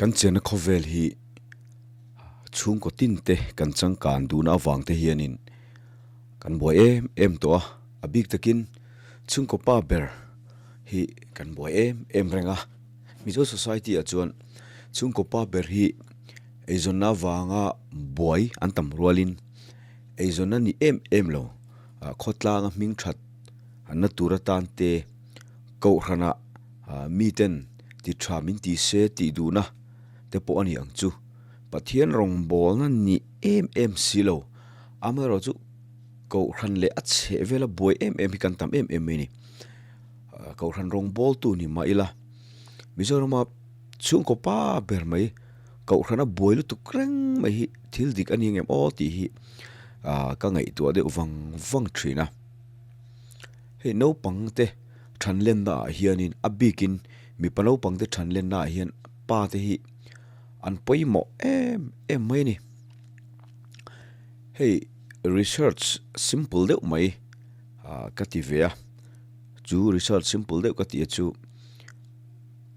Kan chenna khawvel hi chhungkaw tin te kan changkan duhna avang te hianin kan buai em em tawh a, a bik takin chhungkaw pa ber hi kan buai em em reng a. Mizo society ah chuan chhungkaw pa ber hi eizawnna avanga buai an tam rualin eizawnna ni em em lo khawtlanga hming that na tur atan te kohhranah miten ti tha min ti se tih duhna te pawh a ni ang chu. Pathian rawngbawlna ni em em si lo amaherawh chu kohhran leh a chheh vela buai em em hi kan tam em em mai a ni. Kohhran rawngbawltu ni mah ila Mizorama chhungkaw pa ber mai kohhrana buai lutuk reng mai hi thil dik a ni ang em aw tih hi ka ngaihtuah deuh vang vang thin a. Hei naupang te than lenna ah hianin a bikin mipa naupang te than lenna ah hian pa te hi an pawimawh em em mai a ni. Hei research simple deuh mai ka ti ve a chu research simple deuh ka tih chu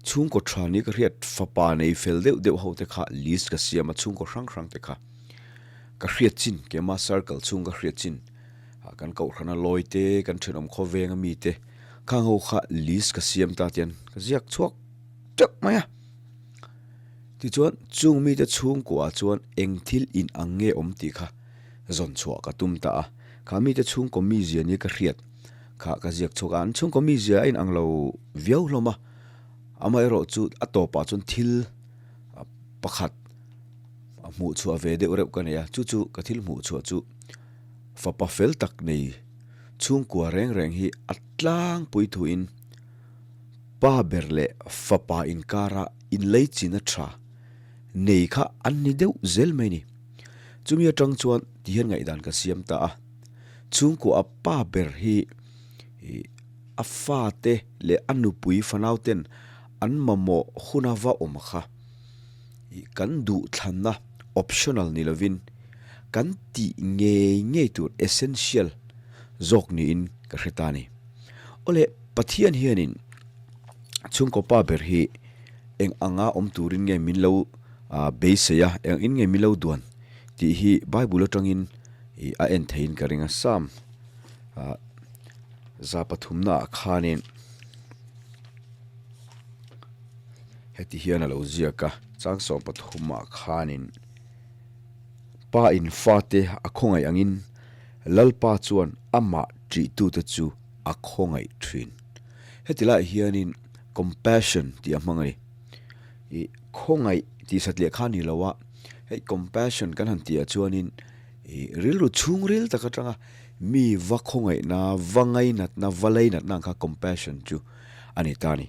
chhungkaw tha ni ka hriat fapa nei fel deuh deuh ho te kha list ka siam a chhungkaw hrang hrang te kha ka hriat chin keimah circle chhung ka hriat chin. Kan kohhrana lawi te, kan thenawm khawveng a mi te khang ho kha list ka siam ta tian ka ziak chhuak teuh mai a. Tichuan chung mite chhungkuah chuan eng thil in ang nge awm tih kha zawn chhuah ka tum ta a. Kha mite chhungkaw mizia nia ka hriat kha ka ziak chhuak a, an chhungkaw mizia a inang lo viau hlawm a. Amaherawh chu a tawpah chuan thil pakhat hmuh chhuah ve deuh reuh ka nei a, chu chu ka thil hmuh chhuah chu. Fapa fel tak nei chhungkua reng reng hi a tlangpui thuin pa ber leh fapa inkara inleichina tha nei kha an ni deuh zel mai ni. Chumi atang chuan tihian ngaihdan ka siam ta a, chhungkua a pa ber hi a fate leh a nupui fanauten an mamawh huna va awm kha kan duhthlanna optional ni lovin kan tih ngei ngei tur essential zawk niin ka hre ta a ni. Awle, Pathian hianin chhungkaw pa ber hi eng anga awm turin nge min lo beisei a, eng in nge min lo duan tih hi Bible atangin a en theiin ka ring a. Psalm 103 naah khanin heti hian a lo ziak a, chang 13 ah khanin. Pa in fate a khawngaih angin Lalpa chuan amah ṭihtute chu a khawngaih ṭhin. Heti laiah hianin compassion tih a hmang a ni. Ih khawngaih tih satliah kha a ni lo a, hei compassion kan han tihah chuanin ih rilru chhungril tak aṭanga mi va khawngaihna, va ngainatna, va leinatna ang kha compassion chu a ni ta a ni.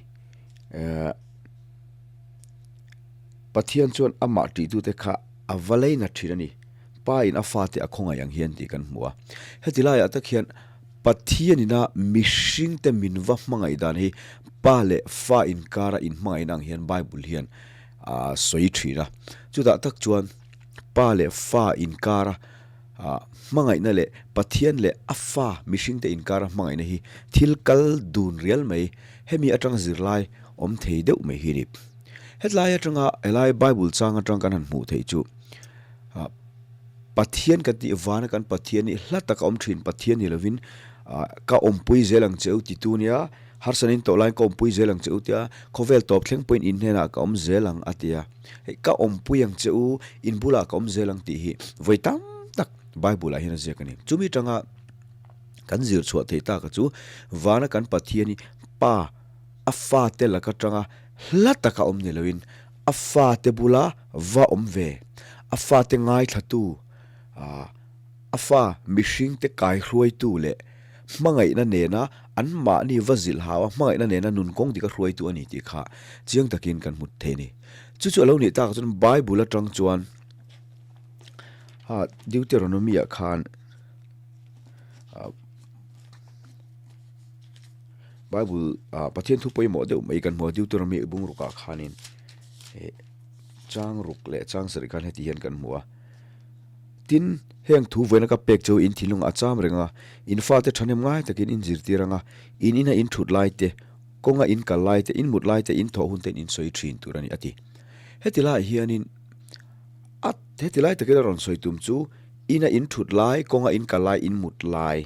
Eh. Pathian chuan amah ṭihtute kha a va leinat ṭhin a ni. Pa in a fate a khawngaih ang hian tih kan hmu a. Heti laiah tak hian Pathianina mihringte min va hmangaih dan hi pa leh fa inkara inhmangaihna ang hian Bible hian a sawi ṭhin a. Chutah tak chuan pa leh fa inkara hmangaihna leh Pathian leh a fa mihringte inkara hmangaihna hi thil kal dun rial mai hemi aṭang zirlai awm thei deuh mai hi a ni. Hetlai atanga helai Bible chang atang kan han hmuh theih chu Pathian kan tih vana kan Pathian hi hla taka awm thin Pathian ni lovin ka awmpui zel ang che u ti tu nia, harsanin tawh laiin ka awmpui zel ang che u tia, khawvel tawp thleng pawhin in hnenah ka awm zel ang a ti a. Hei ka awmpui ang che u, in bulah ka awm zel ang tih hi vawi tam tak Bible ah hian a ziak a ni. Chumi atanga kan zir chhuah theih taka chu vana kan Pathian hi Pa a fate lak atanga hla taka awm ni loin a fate bula va awm ve, a fate ngaithlatu, a fa mihringte kaihruaitu leh hmangaihna nena anmahni va zilh hau a, hmangaihna nena nun kawng dik a hruaitu a ni tih kha chiang takin kan hmu thei a ni. Chu chu a lo nih takah chuan Bible atang chuan Deuteronomy-ah khan Bible ah Pathian thu pawimawh deuh mai kan hmu a Deuteronomy bung rukah khanin eh chang ruk leh chang sarih khan heti hian kan hmu a tin heng thu vawiina ka pek chu in thinlung a cham reng a in fate thahnem ngai takin in zirtir ang a in ina in thut lai te kawnga in kal lai te in mut lai te in thawh hun te in sawi thin tur a ni a ti. Heti laiah hianin a heti lai takin a rawn sawi tum chu ina in thut lai, kawnga in kal lai, in mut lai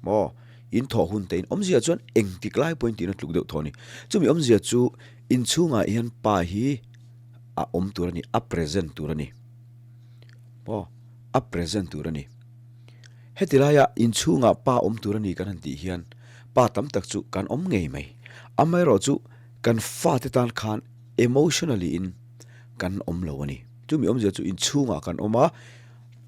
maw in thawh hun te in awmzia chuan engtik lai pawhin tihna tluk deuh thaw a ni. Chumi awmzia chu inchhungah hian pa hi a awm tur a ni, a present tur a ni maw a present tur a ni. Heti laia inchhungah pa awm tur a ni kan han tih hian pa tam tak chu kan awm ngei mai. Amaherawhchu kan fate tan khan emotionally in kan awm lo a ni. Chumi awmzia chu inchhungah kan awm a,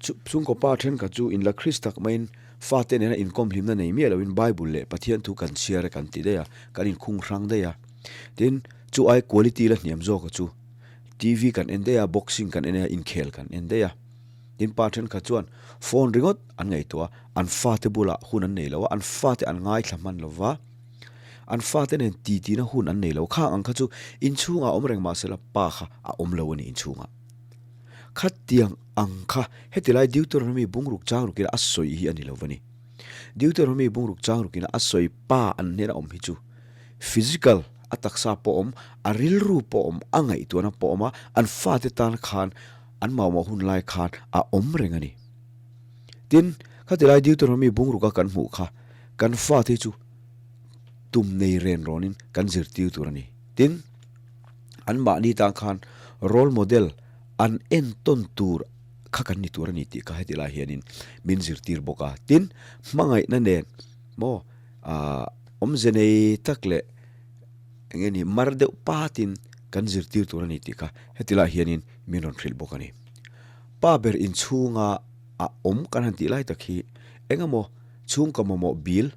chhungkaw pa thenkhat chu inla Kris tak maiin fate nena inkawm hlimna nei miah loin Bible leh Pathian thu kan chhiar e kan ti daih a, kan inkhung hrang daih a. Tin, chu ai quality la hniam zawka chu TV kan en daih a, boxing kan en a, inkhel kan en daih a. Tin, pa thenkhat chuan phone ringawt an ngaihtuah a, an fate bulah hun an nei lo a, an fate an ngaithla hman lo va. An fate nen titina hun an nei lo. Khang ang kha chu inchhungah awm reng mahsela pa kha a awm lo a ni inchhungah. Khatiang ang kha heti lai Deuteronomy bungruk chang rukin a sawi hi a ni lo va ni. Deuteronomy bungruk chang rukin a sawi pa an hnena awm hi chu physical a taksa pawh awm, a rilru pawh awm, a ngaihtuahna pawh awm a, an fate tan khan an mamawh hun lai khan a awm reng a ni. Tin, khati lai Deuteronomy bungruka kan hmuh kha kan fate chu tum nei ren rawnin kan zirtir tur a ni. Tin, anmahni tan khan role model an entawn tur kha kan ni tur a ni tih kha heti lai hianin min zirtir bawk a. Tin, hmangaihna nen maw aah awmze nei tak leh eng nge ni mar deuh patin kan zirtir tur a ni tih kha heti lai hianin min rawn hrilh bawk a ni. Pa ber inchhunga a awm kan han tih lai tak hi eng emaw Chhungkaw mamawh bill,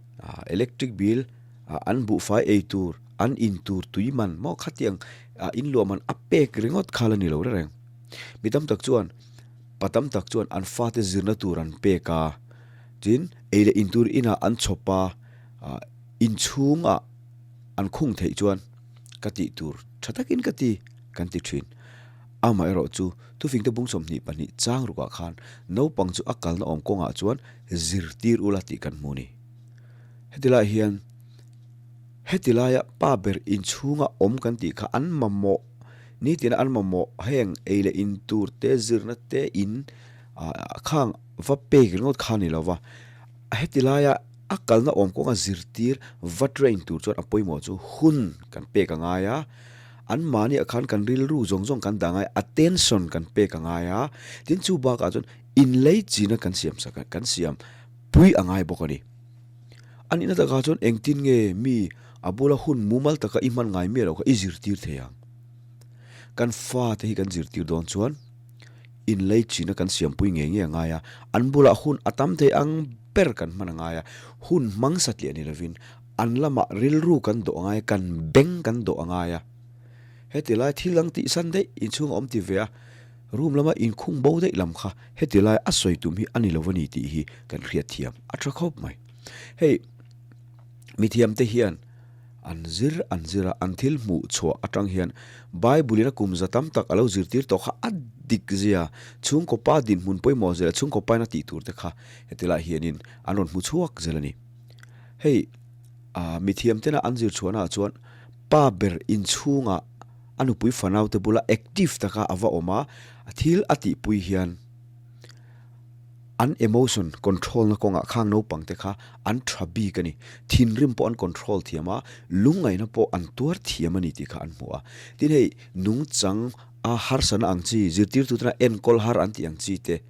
electric bill, an buhfai ei tur, an in tur tui man maw khatiang in luah man a pek ringawt kha la ni lo reng. Mi tam tak chuan, pa tam tak chuan an fate zirna tur an pek a, tin ei leh in tur inah an chhawp a, inchhungah an khung theih chuan ka tih tur tha takin ka ti kan ti thin. Amaherawh chu thufingte bung 22 chang rukah khan naupang chu a kalna awm kawngah chuan zirtir ula tih kan hmu a ni. Heti lai hian heti laia pa ber inchhunga awm kan tih kha an mamawh nitina an mamawh heng ei leh in tur te zirna te in khang va pek ringawt kha a ni lova. Heti laia a kalna awm kawnga zirtir va train tur chuan a pawimawh chu hun kan pek a ngai a, anmahniah khan kan rilru zawng zawng kan dah ngai a, attention kan pek a ngai a, tin chu bakah chuan inlei china kan siam sak a, kan siam pui a ngai bawk a ni. A nihna takah chuan engtin nge mi a bula hun mumal taka i hman ngai miah loh kha i zirtir thei ang. Kan fate hi kan zirtir dawn chuan inlei china kan siampui ngei ngei a ngai a, an bulah hun a tam thei ang ber kan hman a ngai a, hun hmang satliah ni lovin an lamah rilru kan dawh a ngai a, kan beng kan dawh a ngai a. Heti lai thil dang tihsan daih inchhung a awm ti ve a, room lama inkhung bo daih lam kha heti lai a sawi tum hi a ni lo a ni tih hi kan hriat thiam a tha khawp mai. Hei mithiamte hian An zir an zir a, an thil hmuh chhuah atang hian Bible-in a kum za tam tak a lo zirtir tawh kha a dik zia, chhungkaw pa dinhmun pawimawh zel, chhungkaw pain a tih tur te kha heti lai hianin an rawn hmu chhuak zel a ni. Hei mithiam tena an zir chhuahnaah chuan pa ber inchhungah a nupui fanaute bula active taka a va awm a, thil a tihpui hian, An emotion control na kawngah khang naupang te kha an tha bik a ni. Thinrim pawh an control thiam a, lungngaihna pawh an tuar thiam a ni tih kha an hmu a. Tin hei nungchang a harsatna ang chi, zirtirtu tena enkawl har an tih ang chi te,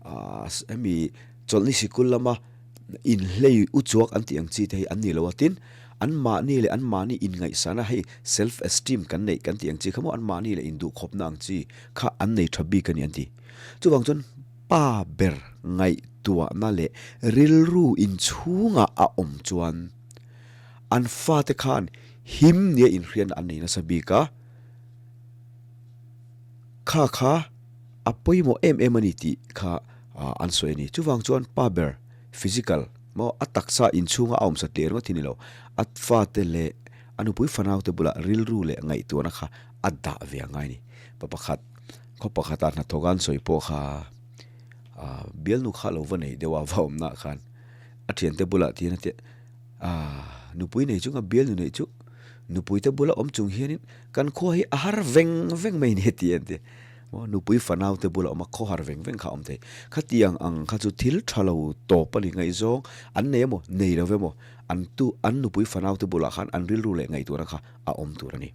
aah hemi chawlhni sikul lama inhlei uchuak an tih ang chi te hi an ni lo a. Tin, anmahni leh anmahni inngaihsana hei self esteem kan neih kan tih ang chi kha maw anmahni leh induhkhawpna ang chi kha an nei tha bik a ni an ti. Chuvang chuan pa ber ngaihtuahna leh rilru inchhungah a awm chuan an fate khan him nia inhriatna an nei nasa bik a, kha kha a pawimawh em em a ni tih kha an sawi a ni. Chuvang chuan pa ber physical maw a taksa inchhunga a awm satliah ringawt hi ni lo, a fate leh a nupui fanaute bulah rilru leh ngaihtuahna kha a dah ve a ngai a ni. Pa pakhat. Khaw pakhata hnathawk an sawi pawh kha ah bialnu kha lo va nei deuh a va awmna khan a thiante bulah tihian a ti ah nupui nei chunga bialnu neih chu. Nupuite bula awm chung hianin kan khua hi a har veng veng mai ni a ti an ti. Maw nupui fanaute bula awm a khawhar veng veng kha a awm thei. Khatiang ang kha chu thil tha lo tawp a ni ngaihzawng an nei emaw nei lo emaw an tu an nupui fanaute bulah khan an rilru leh ngaihtuahna kha a awm tur a ni.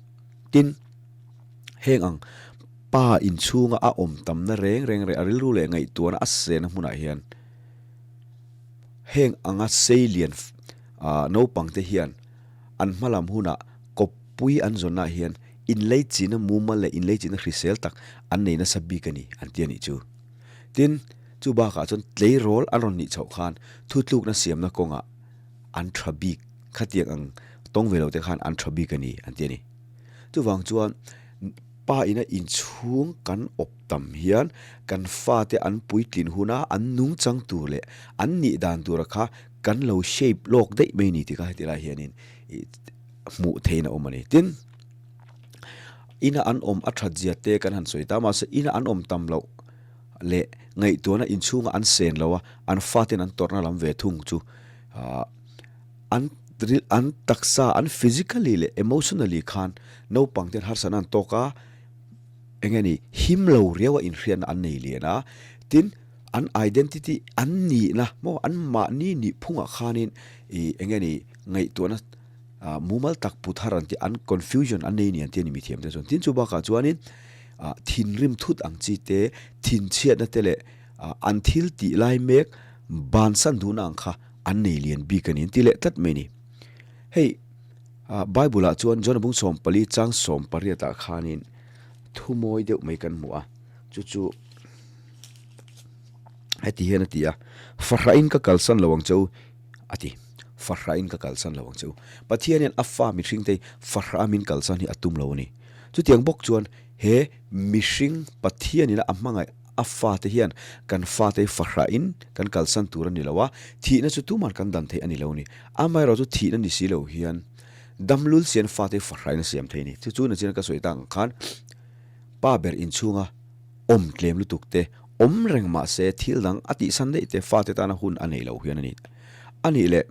Tin, heng ang pa inchhunga a awm tamna reng reng leh a rilru leh ngaihtuahna a sehna hmunah hian heng anga seilian naupangte hian an hmalam hunah kawppui an zawnah hian inleichina mumal leh inleichina hrisel tak an nei nasa bik a ni an ti a nih chu. Tin, chu bakah chuan tleirawl an rawn nih chhoh khan thutlukna siamna kawngah an tha bik, khatiang ang tawng ve lote khan an tha bik a ni an ti a ni. Chuvang chuan pa ina inchhung kan awp tam hian kan fate an puitlin huna an nungchang tur leh an nih dan tura kha kan lo shape lawk daih mai ni tih kha heti lai hianin hmuh theihin a awm a ni. Tin, ina an awm a that zia te kan han sawi ta mahse ina an awm tam loh leh ngaihtuahna inchhunga an sen lo a, an faten an tawrhna lam ve thung chu an an taksa an physically leh emotionally khan naupang ten harsatna an tawk a, eng nge ni him lo riau a inhriatna an nei lian a, tin an identity an nihna maw an mahni nih phungah khanin ih eng nge ni ngaihtuahna ah mumal tak put har an tih an confusion an nei ni an tih a ni mithiam te chuan tin chu bakah chuanin ah thinrim thut ang chi te thinchhiatna te leh ah an thil tih lai mek bansan duhna ang kha an nei lian bik a ni an ti leh tlat mai a ni. Hei ah Bible ah chuan John bung 14 chang 18 ah khanin thu mawi deuh mai kan hmu a chu chu heti hian a ti a fahrahin ka kalsan lo ang che u a ti fahrahin ka kalsan lo ang che u. Pathian hian a fa mihring te hi fahrah min kalsan hi a tum lo a ni. Chutiang bawk chuan he mihring Pathian ina a hmangaih A fate hian kan fate hi fahrahin kan kalsan tur a ni lo a, thihna chu tuman kan dan theih a ni lo ni. Amaherawh chu thihna ni si lo hian damlul sian fate hi fahrahin a siam thei a ni. Chu chu nachina ka sawi tak ang khan pa ber inchhunga awm tlem lutuk te, awm reng mah se thil dang a tihsan daih te fate tana hun a nei lo hian a ni. A nih leh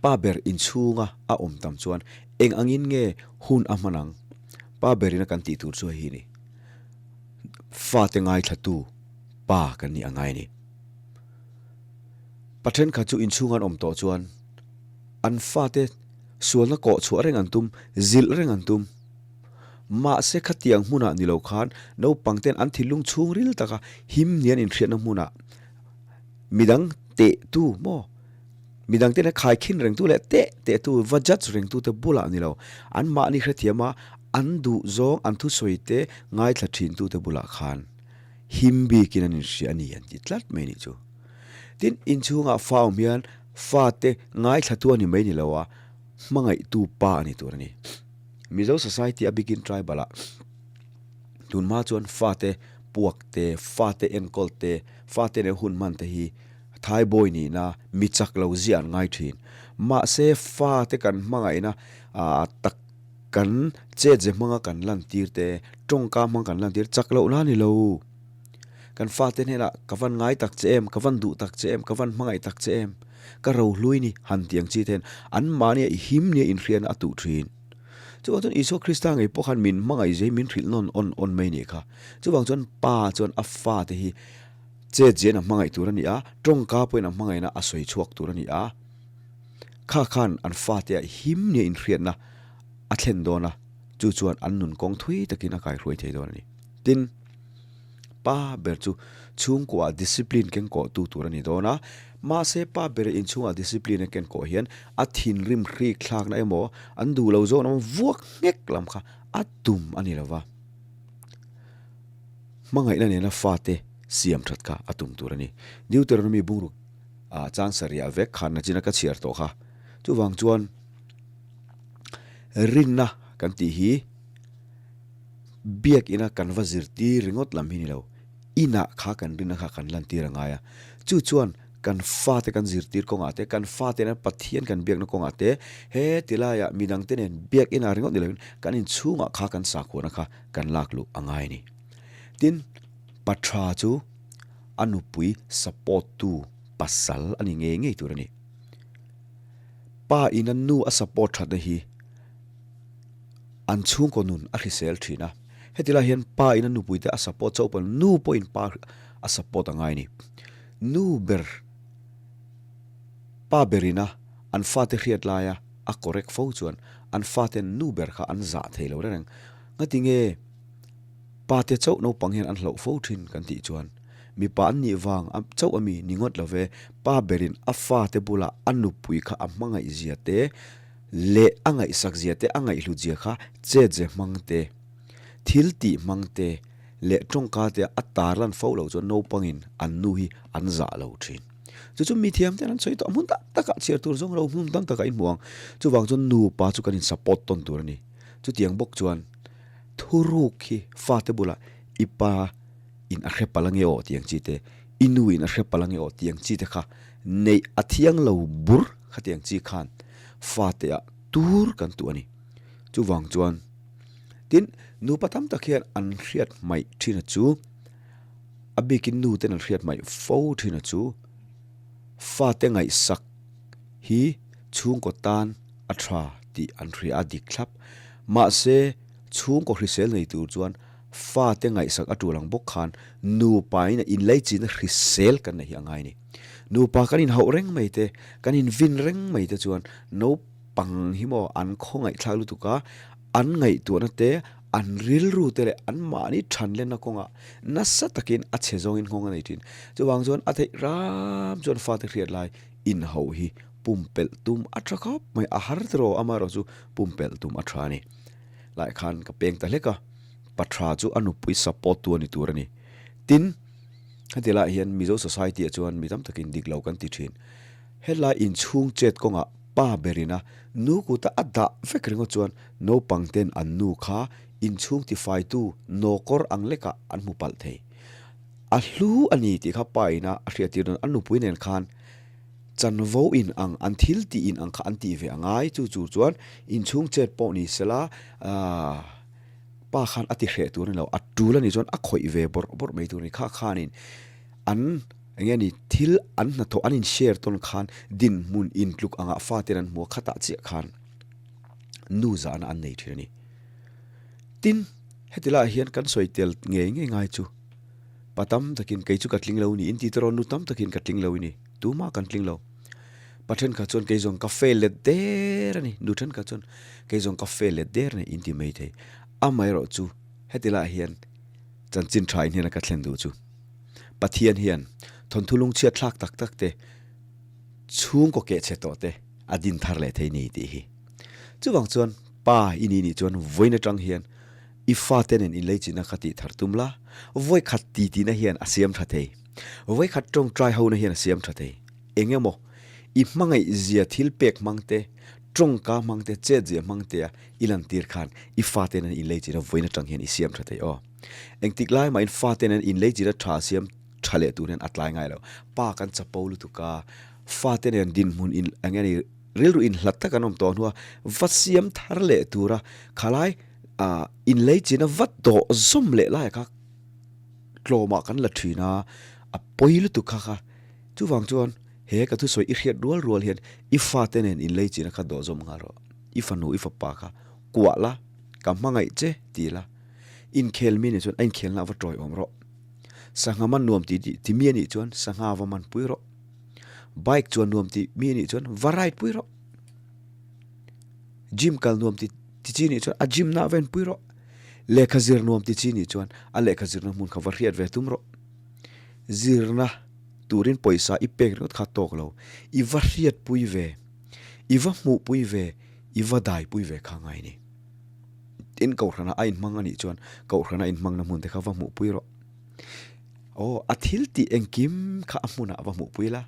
pa ber inchhunga a awm tam chuan eng angin nge hun a hman ang? Pa berina kan tih tur chu hei hi a ni. Fate ngaithlatu pa kan nih a ngai a ni. Pa thenkhat chu inchhung an awm tawh chuan an fate sualna kawh chhuah reng an tum, zilh reng an tum. Mahse khatiang hmunah ni lo khan naupang ten an thinlung chhungril taka him ni an inhriatna hmunah midang tehtu maw Midang ten a khaikhin rengtu leh teh tehtu, va judge rengtute bulah ni lo, anmahni hrethiam a, an duh zawng, an thusawi te ngaithla thintute bulah khan him bikin an inhria a ni an ti tlat mai nih chu. Tin, inchhungah fa awm hian fate ngaithlatu a ni mai ni lo a, hmangaihtu pa a ni tur a ni. Mizo society a bikin tribal ah tunhma chuan fate puak te, fate enkawl te, fate nen hun hman te hi Thaibawi nihna mi chak lo zia an ngai thin. Mahse fate kan hmangaihna tak kan chetze hmanga kan lantir te, tawngka hmang kan lantir chak lohna a ni lo. Kan fate hnenah ka van ngai tak che em, ka van duh tak che em, ka van hmangaih tak che em, ka rohlui ni han tih ang chi te hian anmahnia i him nia inhriatna a tuh thin. Chuvang chuan Isua Krista ngei pawh khan min hmangaih zia hi min hrilh nawn awn awn mai a nih kha. Chuvang chuan Pa chuan a fate hi Chet zian a hmangaih tur a ni a, tawngka pawhin a hmangaihna a sawi chhuak tur a ni a. Kha khan an fate ah him nia inhriatna a thlen dawn a, chu chuan an nun kawng thui takin a kaihruai thei dawn a ni. Tin, pa ber chu chhungkuaah discipline kenkawhtu tur a ni dawn a, mahse pa ber inchhungah discipline a kenkawh hian a thinrim hrik thlakna emaw an duh lo zawk emaw vuak nghek lam kha a tum a ni lo va. Hmangaihna nena fate siam that kha a tum tur a ni. Deuteronomy bungruk ah chang sarih vek khan nachina ka chhiar tawh kha. Chuvang chuan rinna kan tih hi biakina kan va zirtir ringawt lam hi ni lo. Inah kha kan rinna kha kan lantir a ngai a. Chu chuan kan fate kan zirtir kawngah te, kan fate nen Pathian kan biakna kawngah te, he tilaiah midangte nen biakinah ringawt ni lovin kan inchhungah kha kan sakhuana kha kan lak luh a ngai a ni. Tin, pa tha chu a nupui support tu pasal a ni ngei ngei tur a ni. Pa in a nu a support thatna hi. An chhungkaw nun a hrisel thin a. Heti lai hian pa in a nupui te a support chauh pawh nu pawhin pa a support a ngai a ni. Nu ber pa berin a an fate hriat laia a correct fo chuan an faten nu ber kha an zah thei lo reng reng. Ngatinge pa te chauh naupang hian an hlauh fo thin kan tih chuan mipa an nih vang chauh a mi ni ngawt lo ve, pa berin a fate bulah a nupui kha a hmangaih zia te leh a ngaihsak zia te a ngaihhlut zia kha chet ze hmang te, thil tih hmang te leh tawngka te a tarlan fo loh chuan naupangin an nu hi an zah lo thin. Chu chu mi thiam ten an sawi tawh a, hmun tam takah chhiar tur zawng lo hmun tam takah in hmu ang. Chuvang chuan nupa chu kan in support tawn tur a ni. Chutiang bawk chuan thuruk hi fate bulah i pa in a hre palh ange aw tih ang chi te, i nu in a hre palh ange aw tih ang chi te kha neih a thiang lo bur khatiang chi khan fate ah tur kan tuh a ni. Chuvang chuan tin nupa tam tak hian an hriat hmaih thin a chu a bikin nu ten an hriat hmaih fo thin a chu fate ngaihsak hi chhungkaw tan a tha tih an hria a dik thlap. Mahse chhungkaw hrisel nei tur chuan fate ngaihsak a tul ang bawk khan nupa in a inleichina hrisel kan neih hi a ngai a ni. Nupa kan inhauh reng mai te, kan invin reng mai te chuan naupang hi maw an khawngaihthlak lutuk a, an ngaihtuahna te, an rilru te leh an mahni thanlenna kawngah nasa takin a chhe zawngin nghawng a nei thin. Chuvang chuan a theih ram chuan fate hriat lai inhauh hi pumpelh tum a tha khawp mai, a har tiraw amaherawh chu pumpelh tum a tha a ni. Lai khan ka peng ta hlek a, pa tha chu a nupui support tu a ni tur a ni. Tin, heti lai hian Mizo society ah chuan mi tam takin dik lo kan ti thin. Helai inchhung chet kawngah pa berin a nu kuta a dah vek ringawt chuan naupang ten an nu kha inchhung tifaitu nawkawr ang lekah an hmu palh thei. A hlu a ni tih kha pa ina a hriattir dawn a nupui nen khan Chanvo in ang, an thil tih in ang kha an tih ve a ngai. Chu chu chuan inchhung chet pawh ni sela, aah pa khan a ti hreh tur a ni lo, a tul a nih chuan a khawih ve bawrh bawrh mai tur a ni. Kha khanin an eng nge ni thil an hnathawh an in share tawn khan dinhmun intluk angah faten an hmu a, khatah chiah khan nu zahna an nei thin a ni. Tin, heti laiah hian kan sawi tel ngei ngei ngai chu. Pa tam takin kei chu ka tling lo ni, in ti tawh nu tam takin ka tling lo i ni, tumah kan tling lo. Pa thenkhat chuan kei zawng ka fail let der a ni, nu thenkhat chuan kei zawng ka fail let der a ni in ti mai thei. Amaherawh chu heti lah hian chanchin tha in hian a ka thlen duh chu. Pathian hian thawnthu lungchhiat thlak tak tak te, chhungkaw keh chhe tawh te a din thar leh thei ni tih hi. Chuvang chuan pa i ni nih chuan vawiin atang hian I fate nen inleichina kha tih thar tum la, vawikhat ti tihna hian a siam tha thei. Vawikhat tawngtai hona hian a siam tha thei. Eng emaw, i hmangaih zia thil pek hmang te, tawngka hmang te, chet zia hmang te a i lantir khan i fate nen inleichina vawiin atang hian i siam tha thei aw. Engtik lai mahin fate nen inleichina tha siam tha leh tur hian a tlai ngai lo. Pa kan chapo lutuk a, fate nen dinhmun in eng nge ni rilru inhlat tak an awm tawh hnua va siam thar leh tura khalai Ah, inleichina va dawh zawm leh lai kha tlawmah kan la thin a, a pawi lutuk kha kha. Chuvang chuan he ka thusawi i hriat rual rual hian i fate nen inleichina kha dawh zawm nghal rawh. I fanu, i fapa kha kuah la, ka hmangaih che ti la. Inkhel mi nih chuan a inkhelna va tawiawm rawh. Sangha man nuam ti ti mi anih chuan sangha va man pui rawh. Bike chuan nuam ti mi anih chuan va ride pui rawh. Gym kal nuam ti ti chi nih chuan a gym na ven pui rawh. Lehkha zir nuam ti chi nih chuan a lehkha zirna hmun kha va hriat ve tum rawh. Zirna turin pawisa i pek ringawt kha tawk lo. I va hriat pui ve, i va hmuh pui ve, i va dai pui ve kha ngai ni. Tin kohhrana a inhmang a nih chuan kohhrana inhmangna hmun te kha va hmuh pui rawh. Aw, a thil tih engkim kha a hmunah va hmuh pui la.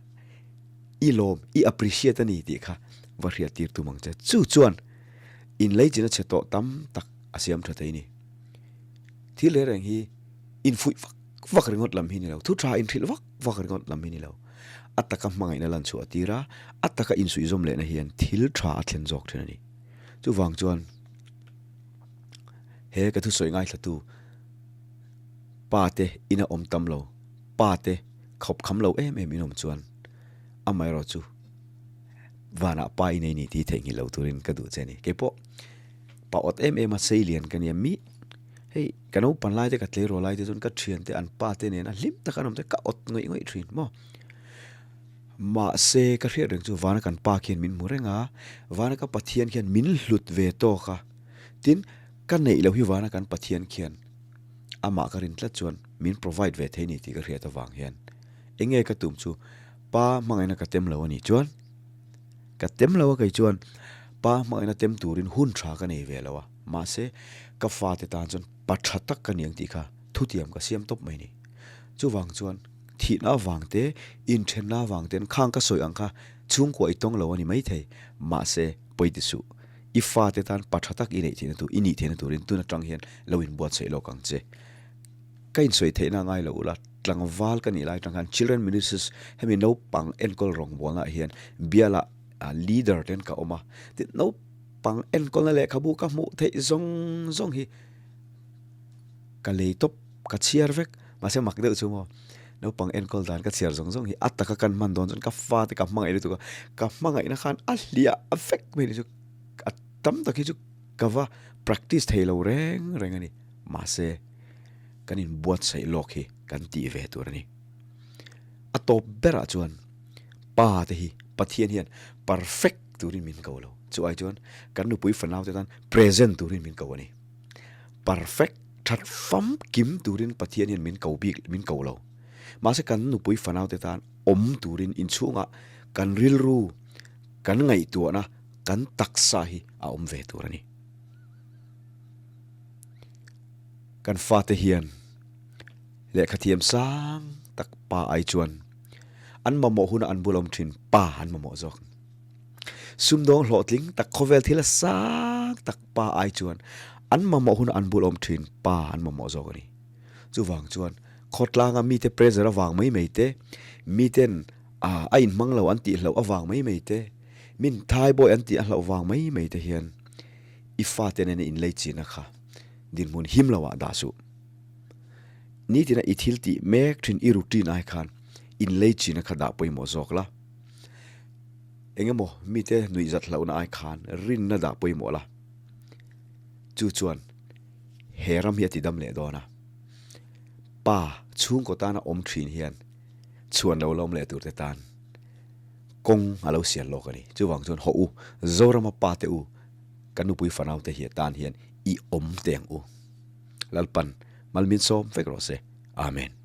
I lawm, i appreciate a ni tih kha va hriat tir tum ang che. Chu chuan inleichina chhe tawh tam tak a siam tha thei ni. Thil reng reng hi infuih vak vak ringawt lam hi ni lo, thu tha inhrilh vak vak ringawt lam hi ni lo. A taka hmangaihna lan chhuah tir a, a taka insuihzawm lehna hian thil tha a thlen zawk thin a ni. Chuvang chuan he ka thusawi ngaithlatu pa te ina awm tam lo, pa te khawp kham lo em em in awm chuan amaherawh chu vanah pa i nei ni tih theihnghilh lo turin ka duh che a ni. Keipawh Pa awt em em a sei lian ka nia mi hei ka naupan lai te ka tleirawl lai te chuan ka thian te an pa te nen a hlim tak an awm te ka awt ngawih ngawih thin maw. Mahse ka hriat reng chu vana kan pa khian min hmu reng a, vana ka Pathian khian min hlut ve tawk a, tin ka neih loh hi vana kan Pathian khian amah ka rin tlat chuan min provide ve thei ni tih ka hriat avang hian eng nge ka tum chu pa hmangaihna ka tem lo a nih chuan Ka tem lo a kei chuan pa hmangaihna tem turin hun tha ka nei ve lo a, mahse ka fate tan chuan pa tha tak ka ni ang tih kha thutiam ka siam tawp mai ni. Chuvang chuan thihna avang te, inthenna avang ten khang ka sawi ang kha chhungkua i tawng lo a ni maithei, mahse pawi ti suh. I fate tan pa tha tak i neih theihna tur, i nih theihna turin tun atang hian lo inbuatsaih lawk ang che. Ka insawi theihna ngai lo ula, tlangval ka nih lai atang khan Children Ministries hemi naupang enkawl rawngbawlnaah hian bialah leader ten ka awm a, tin naupang enkawlna lehkhabu ka hmuh theih zawng zawng hi ka lei tawp, ka chhiar vek, mahse mak deuh chu maw naupang enkawl dan ka chhiar zawng zawng hi a taka kan hman dawn chuan ka fate ka hmangaih lutuk a, ka hmangaihna khan a hliah vek mai ni chu a tam tak hi chu ka va practice thei lo reng reng a ni. Mahse, kan inbuatsaih lawk hi kan tih ve tur a ni. A tawp berah chuan Pa te hi Pathian hian perfect turin min ko lo. Chu ai chuan kan nupui fanau te tan present turin min ko a ni. Perfect, that famkim turin Pathian hian min ko bik, min ko lo. Mahse kan nupui fanau te tan awm turin inchhungah kan rilru, kan ngaihtuahna, kan taksa hi a awm ve tur a ni. Kan fate hian lehkha thiam sang tak pa ai chuan an mamawh huna an bul awm thin pa an mamawh zawk. Sumdawng hlawhtling tak khawvel thil a sang tak pa ai chuan an mamawh huna an bul awm thin pa an mamawh zawk a ni. Chuvang chuan khawtlanga mite pressure avang mai mai te, miten a inhmang lo an tih hlauh avang mai mai te, min thaibawi an tih a hlauh vang mai mai te hian I fate nena inlei china kha dinhmun him lo ah dah suh. Nitina i thil tih mek thin i routine ai khan inlei china kha dah pawimawh zawk la. Engemaw mite nuihzat hlauhna ai khan rinna dah pawimawh la. Chu chuan he ram hi a tidam leh dawn a. Pa chhungkaw tana awm thin hian chhuan lo la awm leh tur te tan kawng a lo sial lawk a ni. Chuvang chuan hawh u, Zorama pa te u, kan nupui fanau te hi atan hian i awm teh ang u. Lalpan malmin sawm vek rawh se. Amen.